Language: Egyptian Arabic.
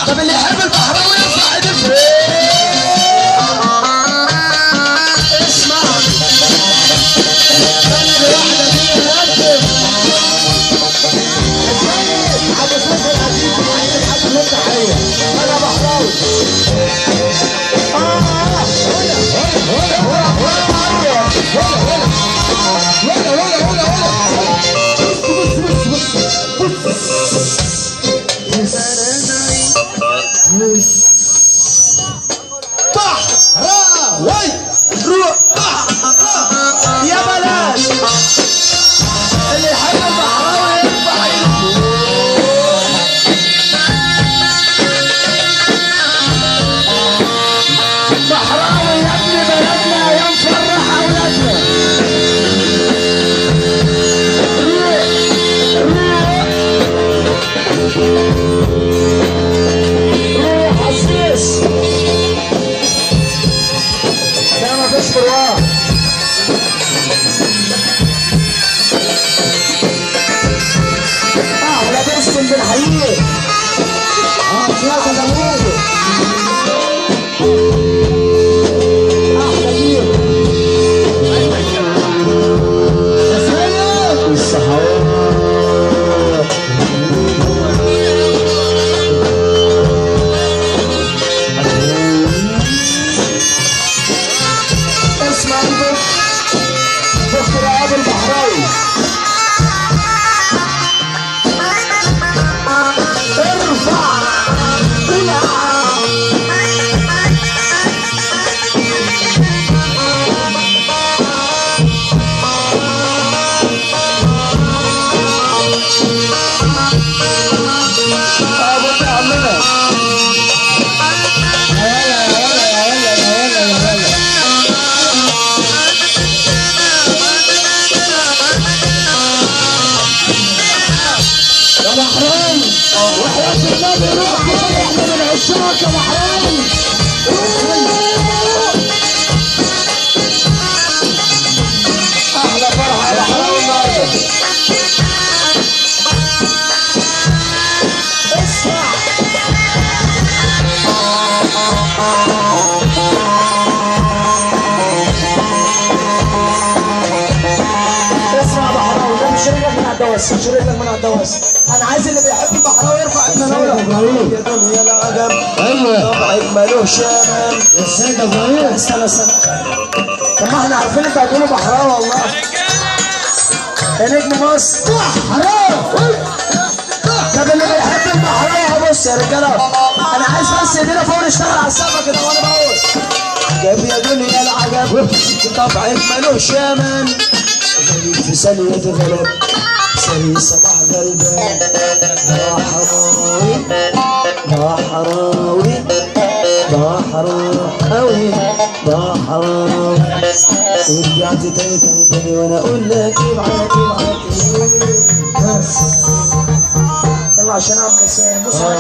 طب اللي يحب البحراوي يرفع ايده. اسمع بلد واحدة دي نقدم السيد عبد السيد العزيز عايز الحاج له تحية. انا بحراوي. ولا ولا ولا ولا بص بص بص بص بص بحراوي روح بحراوي يا بلاش. اللي يحب البحراوي يرفع ايده. بحراوي يا ابن بلدنا يا مفرح اولادنا. روح عزيز ده مفيش فروع. احلى باسم بالحقيقة. يا داوود احلى جيل يا سيد الصحاب. اسمع دكتور عادل البحراوي. ارفع ابو عمنا. يا يلا يا يلا يا يلا يا يلا. يا بحراوي وحياة النبي روح كفاية، احنا من عشاق يا بحراوي. احلى فرحة يا بحراوي النهارده. اسمع اسمع بحراوي، ده مش رجلك من على الدواس، مش رجلك من على الدواس. انا عايز اللي بيحب البحراوي يرفع ايده. يا دنيا العجب. ايوه طبعك مالوش امان يا سيد ابراهيم. استنى استنى، طب ما احنا عارفين انتوا هتقولوا بحراوي والله. يا نجم مصر بحراوي. طب اللي بيحب البحراوي بص يا رجاله، انا عايز بس ايدينا فوق نشتغل على السقف كده وانا بقول عجب يا دنيا العجب طبعك مالوش امان. في ثانية غلب سري صباح غلبان. بحراوي بحراوي بحراوي بحراوي. ورجعت تاني تاني تاني وانا اقول لك ابعت ابعت. بس يلا عشان عم بص.